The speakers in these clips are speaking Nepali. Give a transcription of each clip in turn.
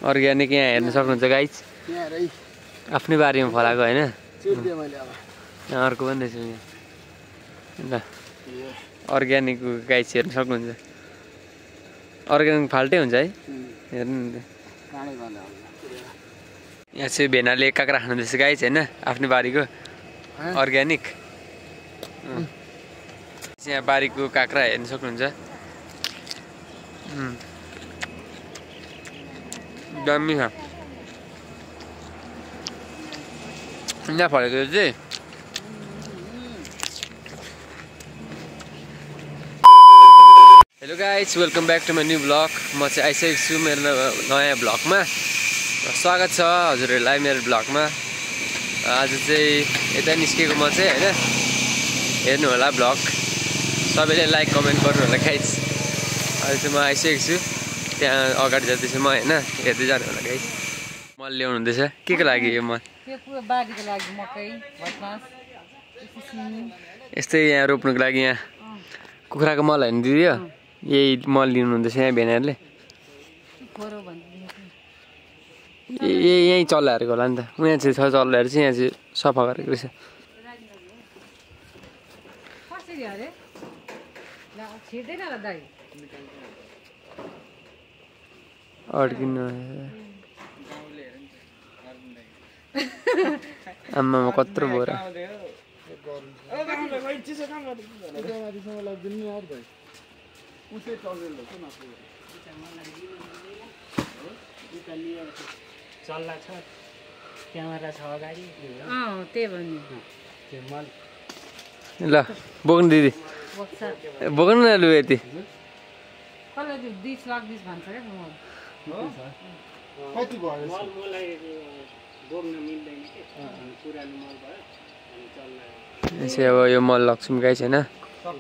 अर्ग्यानिक यहाँ हेर्न सक्नुहुन्छ गाइस आफ्नै बारीमा फलाएको होइन यहाँ अर्को पनि रहेछ यहाँ अर्ग्यानिक गाइस हेर्न सक्नुहुन्छ अर्ग्यानिक फाल्टै हुन्छ है हेर्नु यहाँ चाहिँ भेनाले काँक्रा खानुहुँदैछ गाइस होइन आफ्नै बारीको अर्ग्यानिक यहाँ बारीको काँक्रा हेर्न सक्नुहुन्छ दामी छ यहाँ फलेको चाहिँ hello guys welcome back to my new blog म चाहिँ आइसकेको छु मेरो नयाँ ब्लगमा स्वागत छ हजुरहरूलाई मेरो ब्लगमा आज चाहिँ यता निस्केको म चाहिँ होइन हेर्नु होला ब्लग सबैले लाइक कमेन्ट गर्नु होला गाइस अहिले चाहिँ म आइसकेको छु त्यहाँ अगाडि जाँदैछु म होइन हेर्दै जानु होला गाइस मल ल्याउनु हुँदैछ के को लागि यो मल यस्तै यहाँ रोप्नुको लागि यहाँ कुखुराको मल होइन दिदी यही मल लिनु हुँदैछ यहाँ भेनाहरूले यहीँ चल्लाहरूको होला नि त यहाँ चाहिँ छ चल्लाहरू चाहिँ यहाँ चाहिँ सफा गरेको रहेछ अड्किनु आमामा कत्रो बोरा चल्ला छ क्यामेरा छ अगाडि त्यही भन्नु ल बोक्नु दिदी बोक्नु न लु यति अब यो मल लक्ष्मी गाई छैन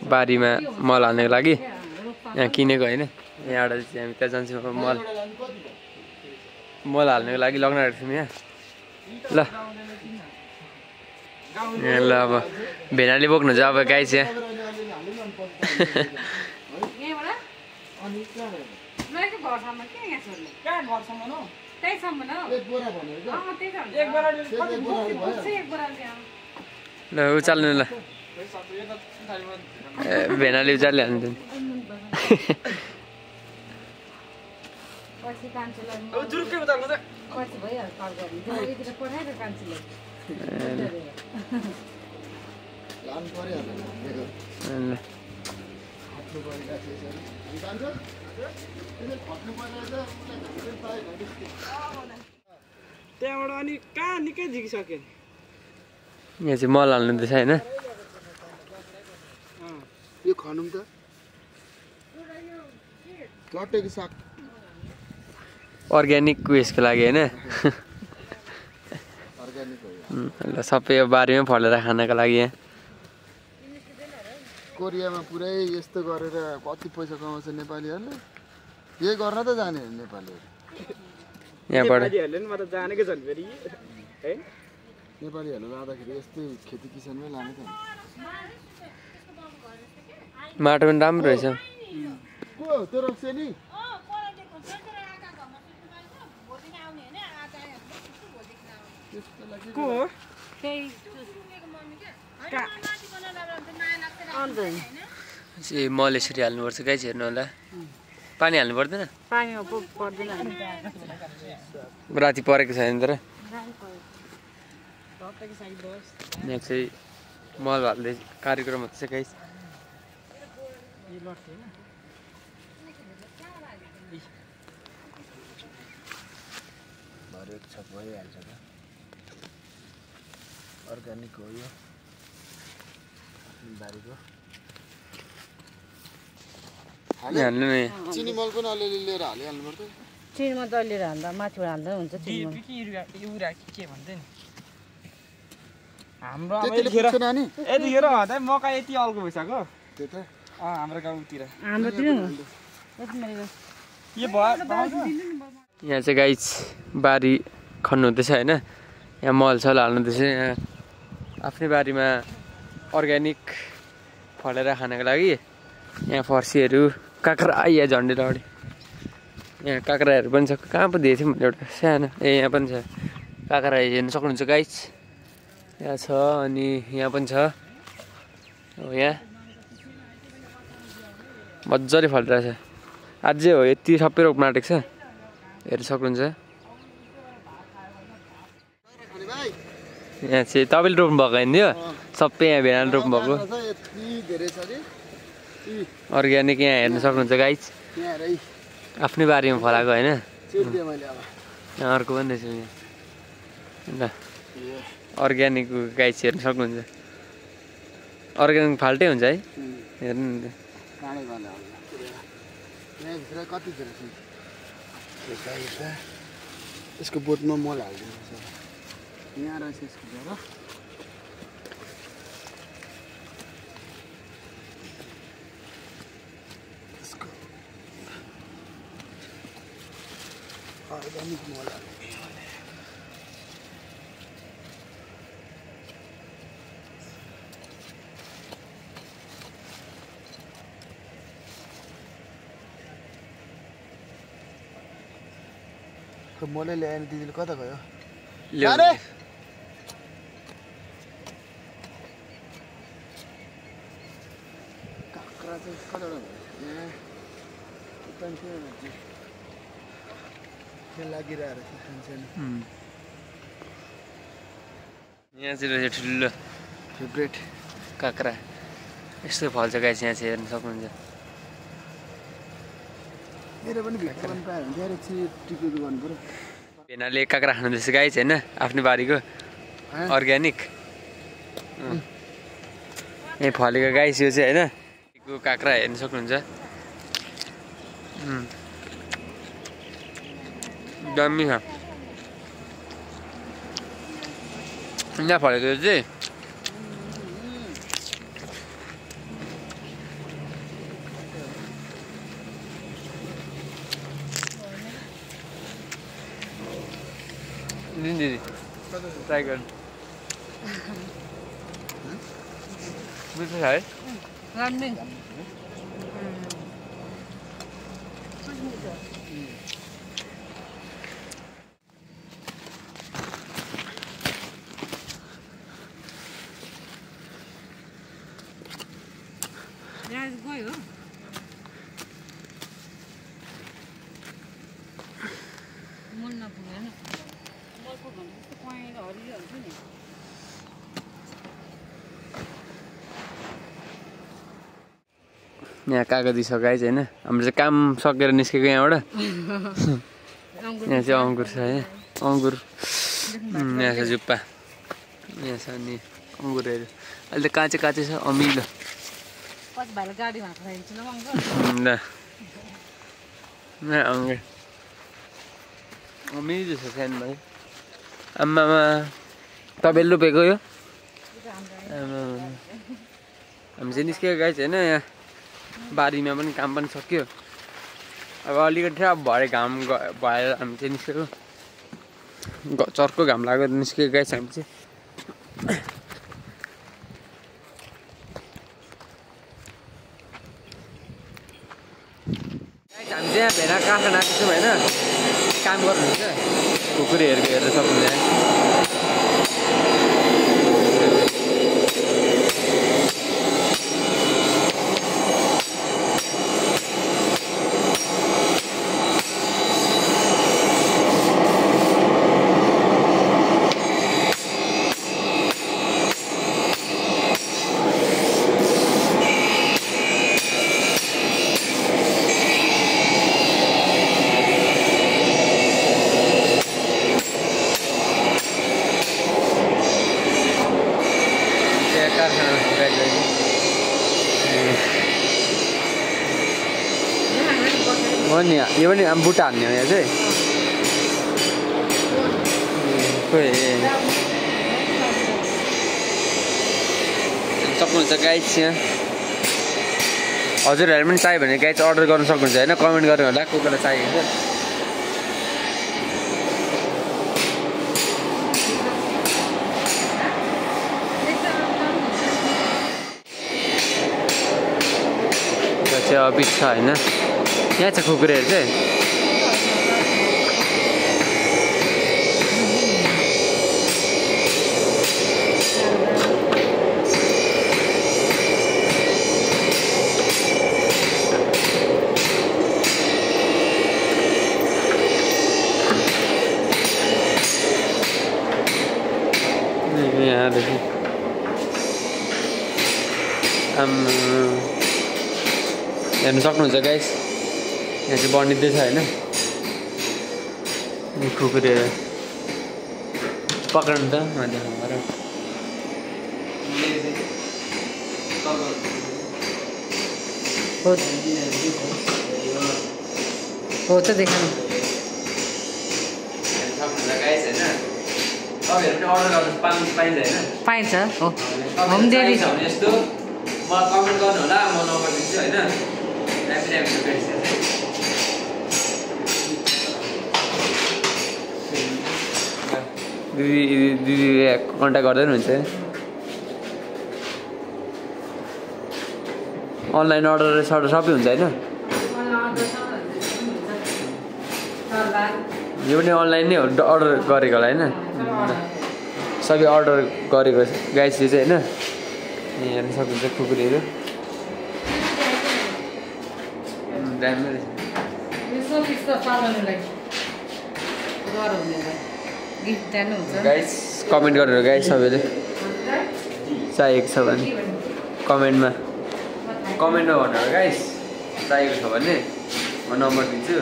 बारीमा मल हाल्नको लागि यहाँ किनेको होइन यहाँबाट चाहिँ हामी त्यहाँ जान्छौँ मल हाल्नको लागि लग्न आएको छौँ यहाँ ल अब भेनाले बोक्नुहुन्छ अब गाई चाहिँ ल उचाल्नु ल भेनाले उचालिहाल्नु त्यहाँबाट अनि कहाँ निकै झिकिसक्यो यहाँ चाहिँ मल हाल्नुहुँदैछ होइन यो खनौँ त कटेको साग अर्ग्यानिक उयसको लागि होइन ल सबै यो बारीमै फलेर खानको लागि यहाँ कोरियामा पुरै यस्तो गरेर कति पैसा कमाउँछ नेपालीहरूले यही गर्न त जाने नेपालीहरू यहाँबाट नेपालीहरू लाँदाखेरि यस्तै खेती किसानमै लाने त माटो पनि राम्रो रहेछ को त्यो रक्से नि मल यसरी हाल्नुपर्छ गाई हेर्नु होला पानी हाल्नु पर्दैन राति परेको छैन तर यहाँ चाहिँ मल हाल्दै कार्यक्रम हुँदैछ गाई भइहाल्छ त अर्ग्यानिक हो यो बारीको हाल्नु नि चिनी मल पनि अलिअलि लिएर हालिहाल्नु पर्छ चिनी मल लिएर हाल्दा माथिबाट हाल्दा हुन्छ चिनी मल के भन्दै नि हाम्रो यतिखेर मकै यति अल्को भइसक्यो त्यो त हाम्रो गाउँतिर यहाँ चाहिँ गाई बारी खन्नु हुँदैछ होइन यहाँ मल सल हाल्नु हुँदैछ यहाँ आफ्नै बारीमा अर्ग्यानिक फलेर खानको लागि यहाँ फर्सीहरू काँक्रा आइया झन्डै अगाडि यहाँ काँक्राहरू पनि छ कहाँ पो दिएको थियौँ एउटा सानो यहाँ पनि छ काँक्रा हेर्नु सक्नुहुन्छ गाइस यहाँ छ अनि यहाँ पनि छ यहाँ मजाले फलिरहेछ अझै हो यति सबै रोप्न आँटेको छ हेर्नु सक्नुहुन्छ यहाँ चाहिँ तपाईँले रोप्नु भएको होइन यो सबै यहाँ भेडाले रोप्नु भएको अर्ग्यानिक यहाँ हेर्नु सक्नुहुन्छ गाइस आफ्नै बारीमा फलाएको होइन यहाँ अर्को पनि रहेछ यहाँ अर्ग्यानिक गाइस हेर्नु सक्नुहुन्छ अर्ग्यानिक फाल्टै हुन्छ है हेर्नु नि यसको बोटमा मल हालिदिनु यहाँ रहेछ यसको जरा अर्ग्यानिक मल मले ल्याएन दिदीले कता गयो ल्याउने काँक्रा चाहिँ कताबाट लागिरहेको रहेछ सानसानो यहाँ चाहिँ रहेछ ठुलो फेभरेट काँक्रा यस्तो फल्छ गाइस यहाँ चाहिँ हेर्नु सक्नुहुन्छ मेरो पनि भित्र पनि पायो भने धेरै टिपेको गर्नु पऱ्यो भेनाले काँक्रा खानुहुँदैछ गाइस होइन आफ्नो बारीको अर्ग्यानिक यहीँ फलेको गाइस यो चाहिँ होइन काँक्रा हेर्नु सक्नुहुन्छ दामी छ यहाँ फलेको यो चाहिँ दिदी ट्राई गर्नु मिठो छ है गयो मल नपुगेन मलको भन्दा जस्तो पहेँलो हरियो हुन्छ नि यहाँ कागती छ गाइस होइन हाम्रो चाहिँ काम सकेर निस्केको यहाँबाट यहाँ चाहिँ अङ्गुर छ है अङ्गुर यहाँ छ जुप्पा यहाँ छ अनि अङ्गुरहरू अहिले त काँचै काँचै छ अमिलो पछि भाइले गाडी भाँक्रा हिँड्छु ल ल अङ्गुर अमिलो छ सानो भाइ आम्मामा तपाईँले रोपेको यो हामी चाहिँ निस्केको गाइस होइन यहाँ बारीमा पनि काम पनि सक्यो अब अलिकति अब भरे घाम भएर हामी चाहिँ निस्केको चर्को घाम लागेर निस्केको गाइस हामी चाहिँ हामी चाहिँ यहाँ भेडा काँक्रा नाच्छौँ होइन काम गर्नुहुन्छ कुकुरहरूको हेरेर सक्नुहुन्छ हो नि यो पनि बुट्टा हान्ने हो यहाँ चाहिँ सक्नुहुन्छ गाइस यहाँ हजुरहरू पनि चाहियो भने गाइस अर्डर गर्नु सक्नुहुन्छ होइन कमेन्ट गर्नु होला को कोलाई चाहिएको चाहिँ अबिट छ होइन यहाँ छ खुकुरेहरू चाहिँ रहेछ हेर्नु सक्नुहुन्छ गाइस यहाँ चाहिँ बनिँदैछ होइन खुकुरे पक्राउनु त हो त देखाउनु पाइन्छ हो होम डेलिभरी छ भने यस्तो मलाई कमेन्ट गर्नु होला म नम्बर दिन्छु होइन दिदी कन्ट्याक्ट गर्दै हुन्छ अनलाइन अर्डर सबै हुन्छ होइन यो पनि अनलाइन नै हो अर्डर गरेको होला होइन सबै अर्डर गरेको गाइसले चाहिँ होइन हेर्नु सक्नुहुन्छ खुकुरीहरू दामी रहेछ गाइस कमेन्ट गरेर गाइस सबैले चाहिएको छ भने कमेन्टमा भनेर गाइस चाहिएको छ भने म नम्बर दिन्छु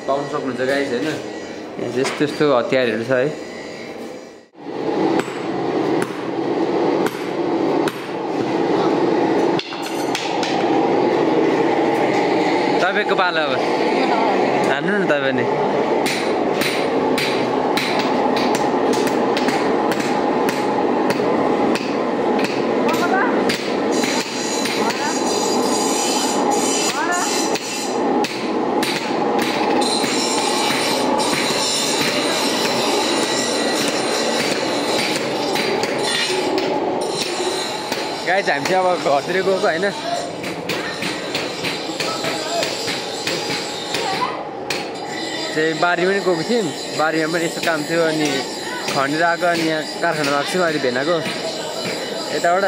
पाउनु सक्नुहुन्छ गाइस होइन यहाँ यस्तो यस्तो हतियारहरू छ है तपाईँको पालो अब हान्नु न तपाईँ नि गाइस हामी चाहिँ अब घरतिर गएको होइन चाहिँ बारीमा पनि गएको थियौँ बारीमा पनि यस्तो काम थियो अनि खनेर आएको अनि यहाँ कारखानामा आएको छौँ अहिले भेनाको यताबाट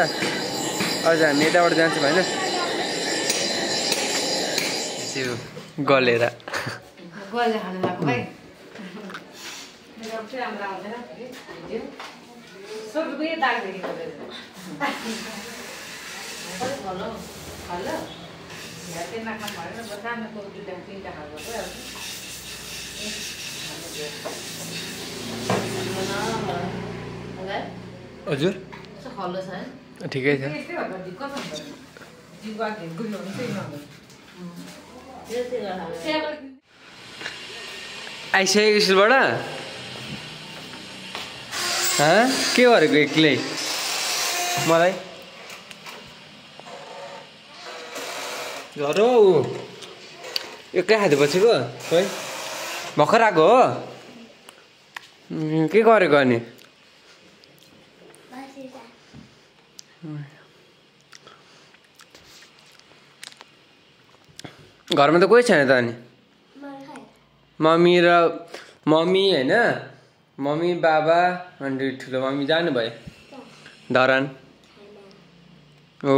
अझ हामी यताबाट जान्छौँ होइन गलेर हजुर ठिकै छ आइसकेको स्कुलबाट के गरेको एक्लै मलाई झरो ऊ एक्लै खाँदै बसेको खोइ भर्खर आएको हो के गरेको अनि घरमा त कोही छैन त अनि मम्मी होइन मम्मी बाबा अनि ठुलो मम्मी जानुभयो धरान हो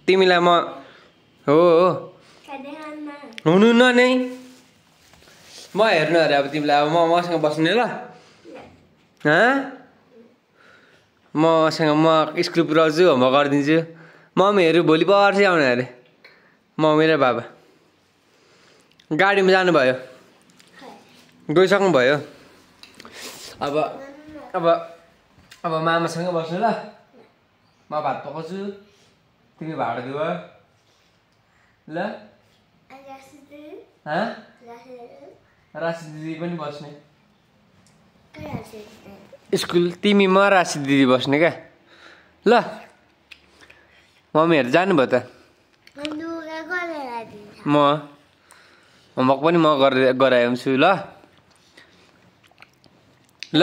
तिमीलाई म हो हुनु न नै म हेर्नु अरे अब तिमीलाई अब मसँग बस्ने ल मसँग म स्कुल पुऱ्याउँछु होमवर्क गरिदिन्छु मम्मीहरू भोलि पर्सि आउने अरे मम्मी र बाबा गाडीमा जानुभयो गइसक्नुभयो अब अब अब मामासँग बस्नु ल म भात पकाउँछु तिमी भाडा दियो ल राशि दिदी पनि बस्ने स्कुल तिमी म राशि दिदी बस्ने क्या ल मम्मीहरू जानुभयो त म होमवर्क पनि म गराउँछु ल ल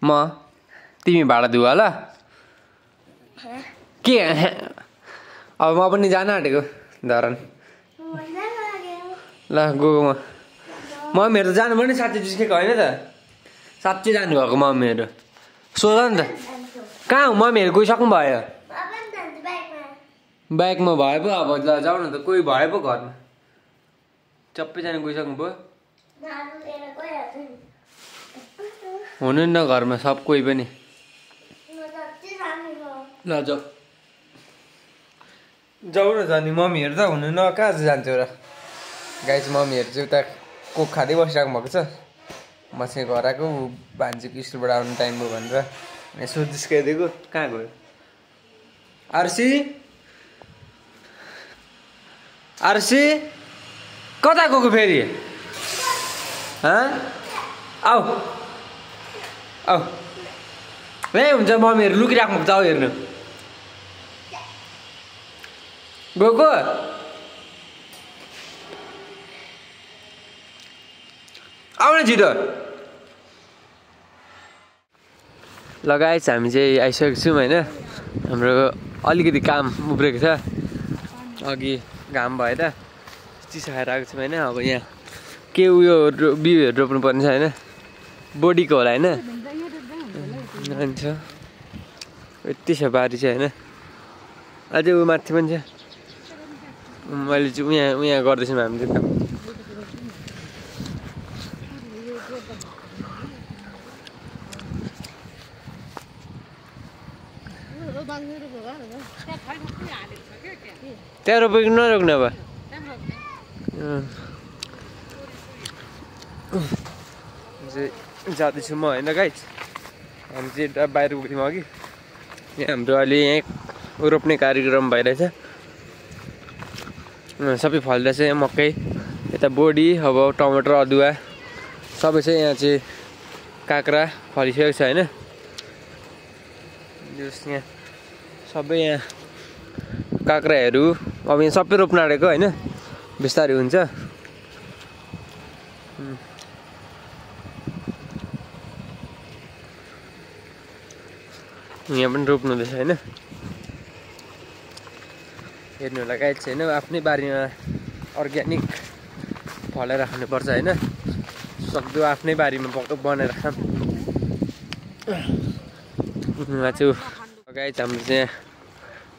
म तिमी भाडा दिऊ ल के अब म पनि जान आँटेको धरान ल गएको मम्मीहरू त जानुभयो नि साँच्चै जिस्केको होइन त साँच्चै जानुभएको मम्मीहरू सोध नि त कहाँ हो मम्मीहरू गइसक्नु भयो बाइकमा भए पो अब ल जाऊ न त कोही भए पो घरमा सबैजना गइसक्नु भयो हुनु न घरमा सब कोही पनि ल जाऊ जाऊ न जाने मम्मीहरू त हुनु न कहाँ जान्थ्यो र गाइस मम्मीहरू चाहिँ उता कोक खाँदै बसिराख्नु भएको छ म चाहिँ घर आएको भान्जीको स्कुलबाट आउनु टाइम भयो भनेर यसो जिस्काइदिएको कहाँ गयो आरसी आरसी कता गएको फेरि आऊ आऊ ए हुन्छ मम्मीहरू लुकिराख्नु जाऊ हेर्नु गएको आउने छिटो लगाएछ हामी चाहिँ आइसकेको छौँ होइन हाम्रो अलिकति काम उब्रेको छ अघि घाम भएर चिसो खाएर आएको छौँ होइन अब यहाँ के उयो बिउहरू रोप्नु पर्ने छ होइन बोडीको होला होइन जान्छ यति छ बारी चाहिँ होइन अझै ऊ माथि पनि छ मैले चाहिँ उहाँ गर्दैछौँ हामी चाहिँ काम त्यहाँ रोपेको नरोक्नु अब जाँदैछु म होइन गाइस हामी चाहिँ यता बाहिर गएको थियौँ अघि यहाँ हाम्रो अहिले यहाँ रोप्ने कार्यक्रम भइरहेछ सबै फलिरहेछ यहाँ मकै यता बोडी अब टमाटर अदुवा सबै चाहिँ यहाँ चाहिँ काँक्रा फलिसकेको छ होइन यहाँ सबै यहाँ काँक्राहरू अब यहाँ सबै रोप्न आँटेको होइन बिस्तारै हुन्छ यहाँ पनि रोप्नु हुँदैछ होइन हेर्नु होला गाइड चाहिँ होइन आफ्नै बारीमा अर्ग्यानिक फलाएर राख्नुपर्छ होइन सक्दो आफ्नै बारीमा बनाएर खाम चाहिँ गाइड हाम्रो चाहिँ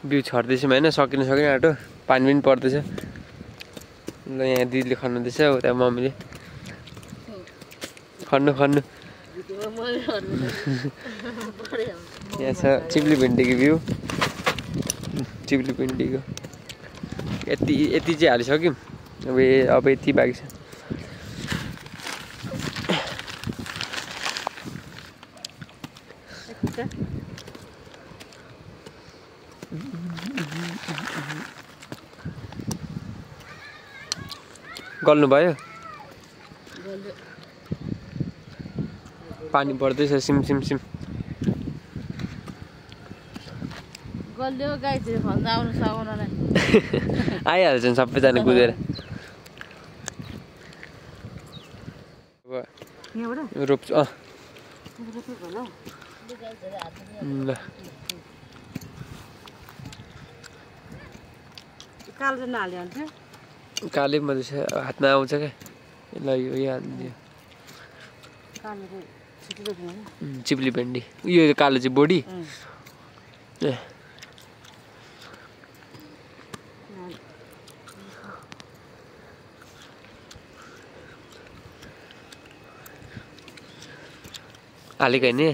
बिउ छर्दैछौँ होइन सकिन आँटो पानी पनि पर्दैछ ल यहाँ दिदीले खन्नुहुँदैछ उता मम्मीले खन्नु यहाँ छ चिप्ली भिन्डीको बिउ चिप्ली भिन्डीको यति चाहिँ हालिसक्यौँ अब यति बाँकी छ गल्नु भयो पानी पर्दैछ सिम सिम सिम गल्यो गाईतिर खल्दा आउनु सघाउनलाई आइहाल्छन् सबैजना कुदेर रोप्छु ल कालो चाहिँ नहाल्यो भने चाहिँ कालै मात्रै छ हातमा आउँछ क्या ल यो हालिदियो चिप्ली भिन्डी यो कालो चाहिँ बोडी ए हालेको होइन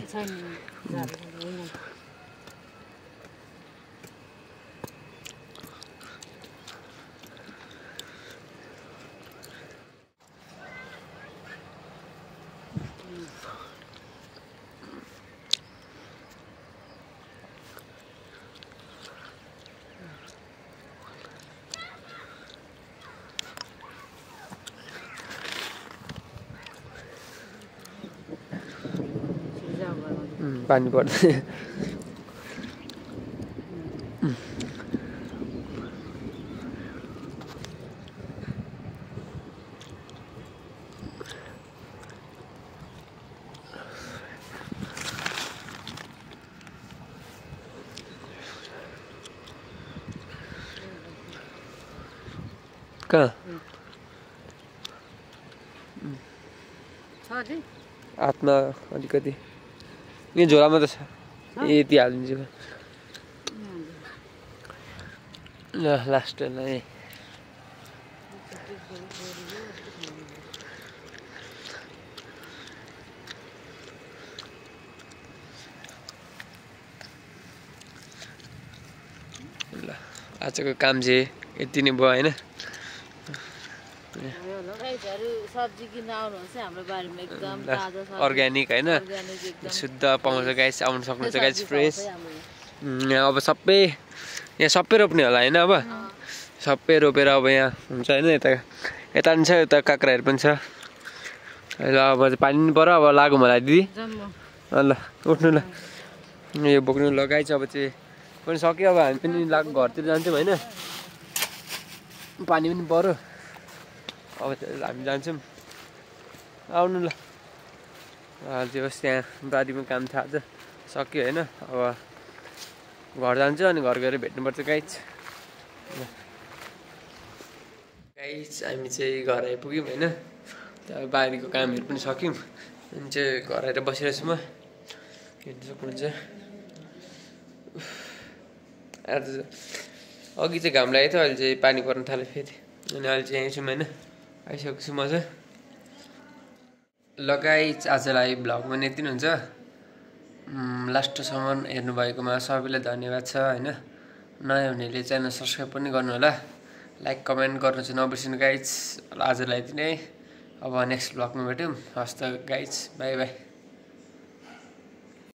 पानी पर्दै कहाँ हातमा अलिकति यहाँ झोलामा त छ यति हालिदिन्छु ल लास्टलाई आजको काम चाहिँ यति नै भयो होइन सब्जी किन्न आउनुहुन्छ हाम्रो बारीमा एकदम ताजा अर्ग्यानिक होइन अर्ग्यानिक एकदम शुद्ध पाउँछ गाइस आउनु सक्नुहुन्छ गाइस फ्रेस यहाँ अब सबै यहाँ सबै रोप्ने होला होइन अब सबै रोपेर अब यहाँ हुन्छ होइन यता यता पनि छ यता काँक्राहरू पनि छ ल अब चाहिँ पानी पनि पऱ्यो अब लागौँ होला दिदी ल उठ्नु ल यो बोक्नु लगाइ चाहिँ अब चाहिँ पनि सक्यो अब हामी पनि घरतिर जान्छौँ होइन पानी पनि पऱ्यो अब हामी जान्छौँ आउनु ल त्यो होस् त्यहाँ बारीमा काम थाहा छ सक्यो होइन अब घर जान्छु अनि घर गएर भेट्नुपर्छ गाइस हामी चाहिँ घर आइपुग्यौँ होइन त्यहाँ बारीको कामहरू पनि सक्यौँ अनि चाहिँ घर आएर बसिरहेको छु म हेर्नु सक्नुहुन्छ आज अघि चाहिँ घाम लागेको थियो अहिले चाहिँ पानी पर्न थाल्यो फेरि अनि अहिले चाहिँ यहीँ छु होइन आइसकेको छु म चाहिँ लगाइ आजलाई भ्लगमा यति नै हुन्छ लास्टसम्म हेर्नुभएकोमा सबैलाई धन्यवाद छ होइन नयाँ हुनेले च्यानल सब्सक्राइब पनि गर्नु होला लाइक कमेन्ट गर्नु चाहिँ नबिर्सिनु गाइज आजलाई यति नै अब नेक्स्ट भ्लगमा भेटौँ हस् त गाइज बाई बाई